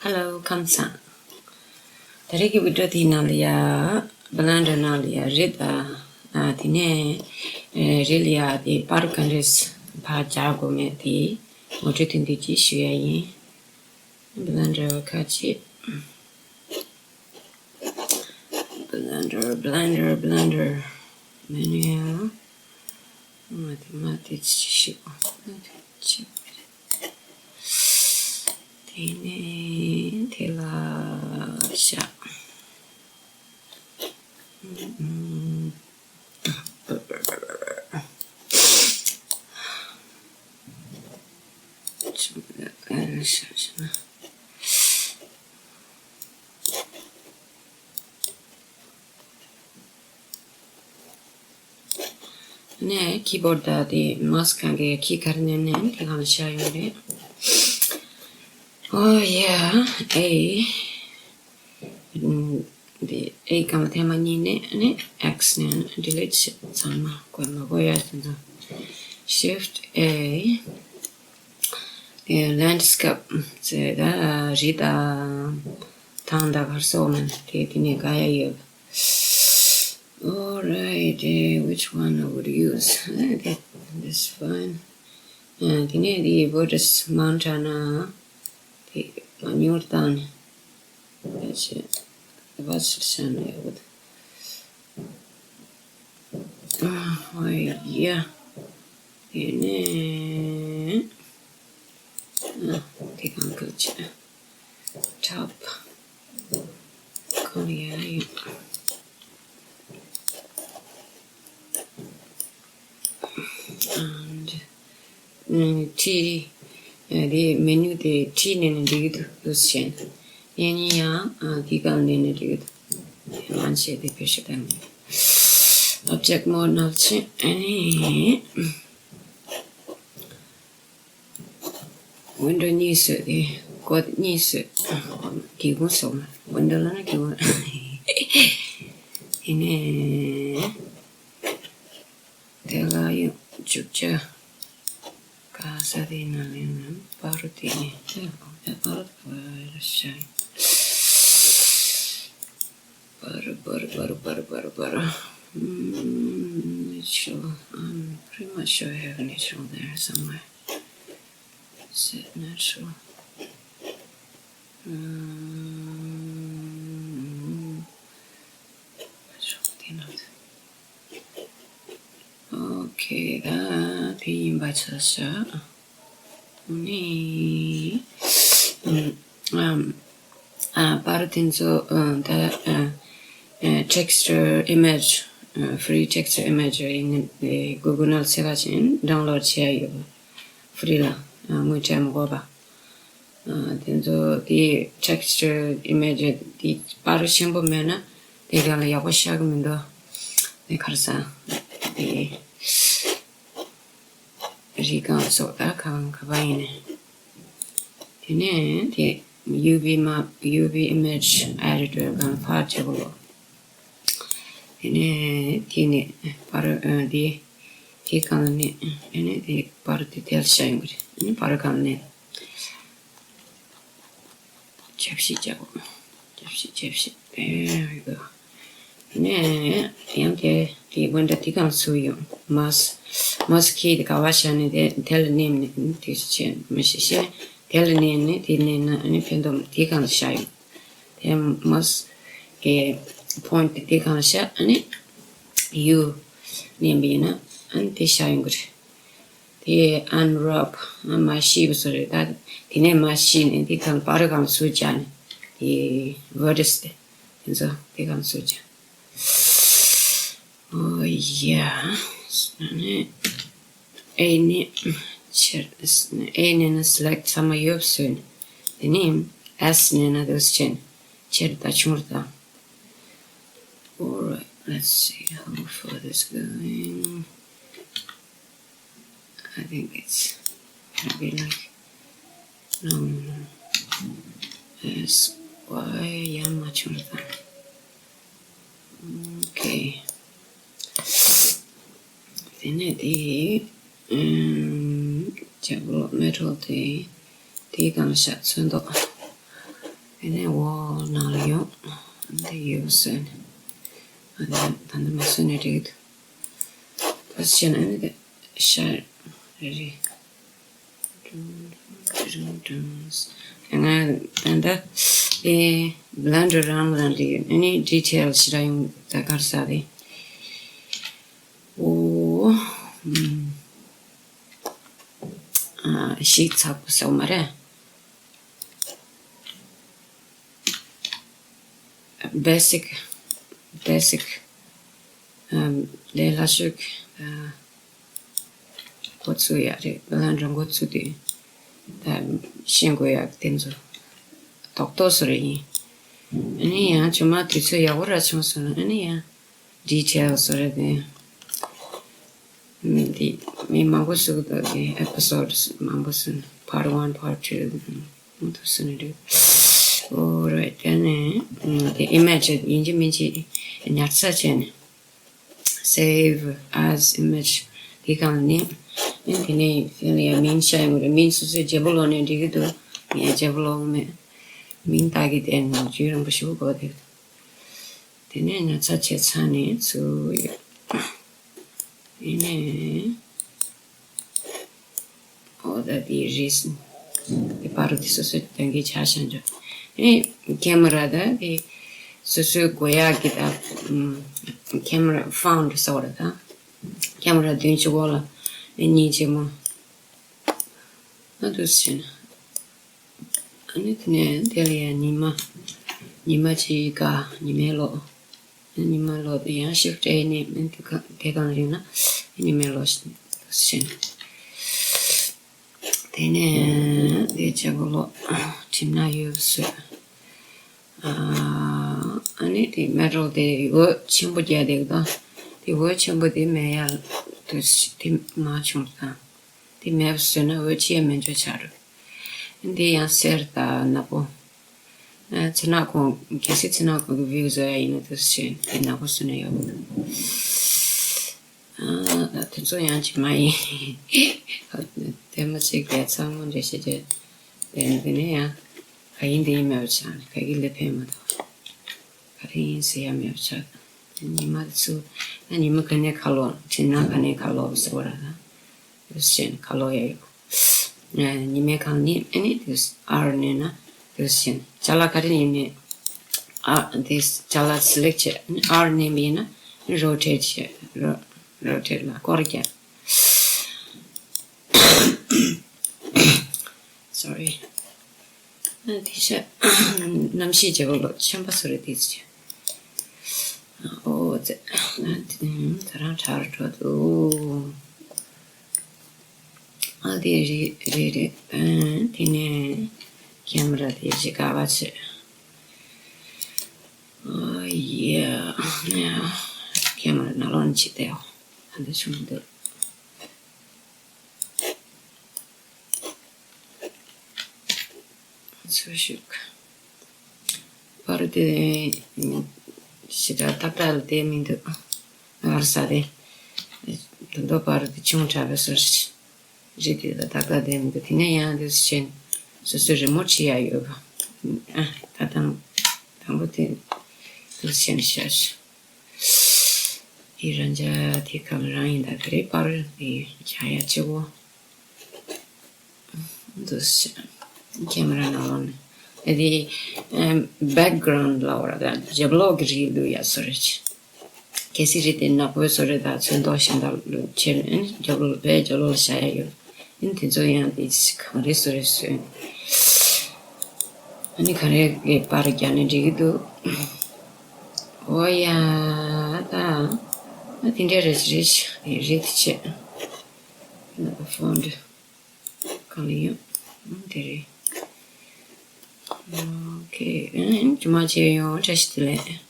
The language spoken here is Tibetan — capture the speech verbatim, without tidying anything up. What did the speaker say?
Hello, ཁམས་བཟང་། ད་རེས་ཀྱི་བི་ཌི་ཡོ་དེའི་ནང་ལ་ཡ། བྷི་ལེན་ཌར་ནང་ལ་ཡ་རིལ་དང་། ཨ། དེ་ནས་ཨེ་རིལ་ལ་ཡ་དེ་པར་ག་འདྲས་ཕར་རྒྱག་དགོས་མེད་དེ་ངོ་སྤྲོད་ཐུང་ཐུང་ཅིག་ཞུ་ཡ་ཡིན། བྷི་ལེན་ཌར་ཁ་ཕྱེ། བྷི་ལེན་ཌར། བྷི་ལེན་ཌར། བྷི་ལེན་ཌར། མེ་ནུ་ཡ། མ་དེ་མ་དེ་ཅི་ཞིག་དེ་ནས་དེ་ལ་བཞག་ནས་ཁི་བོར་ཌ་དང་དེ་མའོ་སི་གང་གི་ཁི་གར་ནས་ནས་དེ་གང་ལ་བཞག་ཡོད་རེད། Oh yeah. ཨེ། དེ་ཨེ་གང་ལ་ཐེངས་མ་གཉིས་ནས་ནས་ཨེག་སི་ནས་ཌི་ལིཊ་བྱེད། ཚང་མ་དགོས་མ་དགོས་ཡ་དེ་ཚོ། Shift A. ལེན་ཌི་སི་ཀེབ་ཟེར་ད་རི་དང་ཐང་དང་གར་སོགས་མ་དེ་དེ་ནས་ག་ཡ་ཡོད། Alright, eh, which one I would use? Eh, that, that's fine. Eh, དེ་ནས་དེ་བོ་ཊི་སི་མའུན་ཊེན་དེ་མ་ཉུར་བཏང་ནས། ཨ་ཅེ། བ་ཆི་ཤ་ན་ཡོད། ཨ། ཨོ་ཡ། དེ་ནས། ཨ། དེ་གང་གི་ཆེ། ཊོབ། ཁོ་ལ་ཡ་ཡོད། And ཁྲི། དེ་མེ་ནུ་དེ་ཁྲི་ནས་ནས་འགྲིག་གི་འདུག་འདུག་ཟེར། ཡང་ཡང་ཡང་དེ་གང་ནས་ནས་འགྲིག་གི་འདུག་མ་བྱས་དེ་བེད་སྤྱོད་བཏང་ནས། Object mode ནང་ཕྱིན། ཨ་ནི། ཝིན་ཌོ་གཉིས་བཟོས་ཏེ། ཀོཌ་གཉིས་བཟོས། སྒེའུ་ཁུང་བཟོས། ཝིན་ཌོ་ལབ་ན་སྒེའུ་ཁུང་། ཡིན་ནའི། དེ་ལ་ཡང་བཅུ་ཆ། ག་ས་དེ་ན་ལེན་ན་པར་དེ་ནས་དེ་ལ་པར་དེ་ལ་ཤར། Butter, butter, butter, butter, butter, butter. Mm, natural. I'm pretty much sure I have natural there somewhere. Is it natural? Mm, natural, you know. Okay, ད་དེ་ཡིན་པ་ཆ་བཞག་ནི། ཨམ། ཨ། པར་དེ་ཚོ་ད་ཨ་ཨ་texture image, ཨ་free texture image ཡིན། Google ནང་ལ་ཟེར་བ་ཅིན་ཌའུན་ལོཌ་བྱེད་ཡ་ཡོད་པ། ཧྥི་རི་ལ། ཨ། དངུལ་སྤྲད་མ་དགོས་པ། ཨ། དེ་ཚོ་དེ་texture image དེ་པར་ཆེན་པོ་མེད་ན་དེ་གང་ལ་ཡག་པོ་ཤར་གི་མི་འདུག་དེ་ཁར་ས་དེ་རི་སྒང་སོགས་ད་གང་ག་པ་ཡིན་ནས། དེ་ནས་དེ་ཡུ་ཝི་མ་ཡུ་ཝི་image editor སྒང་ཕར་བྱེད་དགོས། དེ་ནས་དེ་ནས་པར་ཨ་དེ་དེ་སྒང་ནས་དེ་ནས་དེ་པར་དེ་དེར་བཞག་ཡོང་གི་རེད། དེ་ནས་པར་སྒང་ནས། ཆབ་ཤིག་རྒྱག་གོ། ཆབ་ཤིག་ཆབ་ཤིག་ཨེ་ཡོད། ནས་ཡང་དེ་དེ་ཝིན་ཌོ་དེ་གང་བཟོས་ཡོང་། མའོ་སི་མའོ་སི་ཁྱེར་དེ་ག་པར་བཞག་ནས་དེ་དེ་ལ་མནན་ནས་དེ་བྱས་མི་ཤེས་ཤེས། དེ་ལ་མནན་ནས་དེ་མནན་ན་ཨ་ནི་ཕན་ཐོགས་དེ་གང་ལ་བཞག་ཡོང་། དེ་མའོ་སི་གི་པོ་ཡིན་ཊི་དེ་གང་ལ་བཞག་ཨ་ནི་ཡུ་མནན་པ་ཡིན་ན་ཨ་ནི་དེ་བཞག་ཡོང་གི་རེད། དེ་ཨན་རེབ། ཨ། མ་བཤིག་པ་བཟོ་རེད་ད། དེ་ནས་མ་བཤིག་ནས་དེ་གང་པར་གང་བཟོ་བྱ་ནས། དེ་ཝར་ཌི་སི་དེ་དེ་ཚོ་དེ་གང་བཟོ་བྱ། ཨོ་ཡ། ཨ་ནི་ཨེ་ནས་ཕྱིར། ཨེ་ནས་ནི་སི་ལེག་ཊི་ཚང་མ་ཡོད་བཟོས་ནས། དེ་ནས་ཨེས་ནས་ནི་དེ་བཟོ་བྱས་ནས་ཕྱིར་ད་ཆུང་རུ་བཏང་། Alright, let's see how far this going. I think it's gonna be like, no, no, no. It's why am I trying to find? Okay. དེ་ནས་དེ་ཨམ་ཇག་ལོ་མེ་ཊལ་དེ་དེ་གང་ཤ་ཚོན་མདོག་དེ་ནས་འོག་ནང་ལ་ཡོང་། འདི་ཡོད་བཟོས་ནས། ཨ་ནི་ད་ནི་མ་བཟོས་ནས་འགྲིག་གི་འདུག་ད་བྱས་ན་ཨ་ནི་དེ་ཤར་རེ་རེ། ང་ད་ལྟ་ཨེ་Blender རང་ལ་རང་རེ་ཡོད། ཨ་ནི་detail ཞེ་དྲག་ཡོང་ད་གར་ས་རེད། འོ། ཨ་ཞིག་ཚགས་པོ་ཟེར་བ་མ་རེད། Basic, basic. ཨམ། ལས་སླ་ཤོས་ཀྱི་ཨ་འགོ་ཚུགས་ཡག་རེད། བླ་འགྲོ་འགོ་ཚུགས་དུས་ད་ཤེས་དགོས་ཡག་དེ་ཚོ་རྡོག་རྡོག་བཟོ་རེ་ཡིན། ཨ་ནི་ཡང་ཇོ་མ་དུས་ཚོད་ཡག་པོ་ར་བྱུང་སོང་ན་ཨ་ནི་ཡང་detail བཟོ་རེ་དེ། འདི་མི་མང་པོ་ཞིག་གིས་འདི་episodes མང་པོ་ཞིག་part one, part two འདུག་ཟེར་ནས་འདུག Alright, དེ་ནས་འདི་image ཡིན་གཅིག་མིན་གཅིག་ཉར་ཚགས་བྱས་ནས་save as image འདི་སྒང་ནས་འདི་ནས་དེ་ལ་ཡང་མིང་བཞག་ཡོང་གི་རེད། མིང་སོ་སོའི་བརྗེ་པོ་ལོག་ནས་འགྲིག་གི་འདུག་ངས་བརྗེ་པོ་ལོག་གི་མེད། མིང་བཏགས་ཀྱི་དེ་ནང་རྒྱུན་རིང་པོ་ཞིག་དགོས་འདུག་དེ་ནས་ཉར་ཚགས་བྱས་ཚར་ནས་ཚུར་ཡོད། དེ་ནས་ཨོ་ད་དེ་རེད། དེ་པར་དེ་སོ་སོའི་དོན་གྱི་ཆ་བཞག་འཇོག་ཨེ་camera ད་དེ་སོ་སོའི་དགོས་ཡག་གི་ད་camera font ཟེར་བ་རེད་ད། camera མདུན་གཅིག་པོ་ལ་ཨེ་གཉིས་ཆེན་མོ། ཨ་འདུག་སེ་བྱས་ན། ཨ་ནི་དེ་ནས་དེ་ལ་ཡང་ཉི་མ། ཉི་མ་གཅིག་ག་ཉི་མའི་ལོག་ཉི་མ་ལོག་དེ་ཡང་shift A ནས་མིན་དེ་ག་དེ་གང་རིང་ན་ཉི་མའི་ལོག་འདུག་སེ་བྱས་ན། དེ་ནས་དེ་བྱེད་པོ་ལོག་གྲིམ་ན་ཡོད་བཟོས། ཨ་ནི་དེ་metal དེ་འོད་ཆེན་པོ་རྒྱག་དེ་ག་དེ་འོད་ཆེན་པོ་དེ་མེད་ཡ་དུ་དེ་མ་བྱུང་ད། དེ་མེད་པ་བཟོས་ན་འོད་ཆེ་མེད་འཇོག་ཆགས་འགྲོ། འདི་ཡང་གསེར་དང་ནག་པོ། ཨ་ཚེ་ནག་ཁོང་གལ་སྲིད་ཚེ་ནག་ཁོང་གི་view བཟོ་ཡ་ཡིན་ན་དུ་ཞེས་དེ་ནག་པོ་བཟོས་ན་ཡག་པོ་འདུག་ཨ་དེ་ཚོ་ཡང་ཅིག་མ་ཡིན། དེ་མ་ཅིག་ལས་ཚང་མ་འདྲེ་ཤེས་ཀྱི་དེ་འདི་ནས་ཡང་ག་ཡིན་འདི་ཡིན་མེད་པ་ཆགས་ནས་ག་གི་ལས་ཕན་མ་ཐོགས། ག་རེ་ཡིན་ཟེར་ཡ་མེད་པ་ཆགས། ཉི་མ་དེ་ཚོ་ཨ་ཉི་མ་ག་ནས་ཁ་ལོ་དྲིན་ན་ག་ནས་ཁ་ལོ་ཟེར་བ་ར་ད། དུས་ཆེན་ཁ་ལོ་ཡ་ཡོད། ཉི་མའི་གང་ནི་ཨ་ནི་དུས་R ནས་ན་དུས་ཆེན་ཅ་ལག་ག་རེ་ཡིན་ནི། ཨ་དུས་ཅ་ལག་select བྱེད་R ནས་མིན་ན་rotate བྱེད། rotate ལ་སྐོར་རྒྱག Sorry. དེ་ཆ་གནམ་གཤིས་བྱེད་པ་ལོ་ཆམ་པ་སོ་རེ་དེ་ཆ། ཨོ་ཙེ། ད་རང་གྲར་འགྲོ་འདུག་ཨ་དེ་རེད་རེད་རེད། དེ་ནས་camera དེ་ཞིག་ག་བ་ཆེ། ཨ་ཡ། camera ནང་ལོགས་ནས་བྱེད་དེ་ཨོ། ཨ་འདི་བྱུང་འདུག་ཚུར་ཞུགས། པར་དེ་ཞེ་དྲག་ཏག་ཏག་ལ་བསྡད་མི་འདུག་ངར་ས་དེ་ད་དུང་པར་དེ་ཆུང་དྲགས་པའི་སོར་རེད་དེ་ད་ཏག་ཏག་བསྡད་མི་འདུག་དེ་ནས་ཡང་དུས་ཆེན་སོ་སོའི་རི་མོ་བྲིས་ཡ་ཡོད་པ། ཨ་ད་དང་དང་པོ་དེ་དུས་ཆེན་ཤར། ཨི་རང་ཅག་དེ་ག་ལ་རང་ཡིན་ད་ག་རེ་པར་དེ་བྱ་ཡ་ཆེ་བོ། འདུག་སེ། camera ནང་ལོགས་ནས། ཨ་དེ་background ལ་བར་ད་རྒྱབ་ལོགས་ཀྱི་རིགས་འདུག་ཡ་སོ་རེ་ཆེ། གལ་སྲིད་རིགས་དེ་ནག་པོའི་སོ་རེ་ད་ཚོན་མདོག་གཞན་དག་ལ་ཆེ་ནས་རྒྱབ་ལོགས་བས་རྒྱབ་ལོགས་ལ་བྱ་ཡ་ཡོད། ཨིན་དེ་ཚོ་ཡང་དེ་གང་རེ་སོ་རེ་སོན། ཨ་ནི་ག་རེ་གི་པར་རྒྱག་ནས་འགྲིག་གི་འདུག་འོ་ཡ་ད། ཨ་དེ་འདྲ་རེ་རེ་རེ་དེ་བྱས། ན་ད་font གང་ལ་ཡོད། ཨ་དེ་རེད། ཨོ་ཁེ། ཨ་ཇུ་མ་བྱས་ཡོང་བཀྲ་ཤིས་བདེ་ལེགས།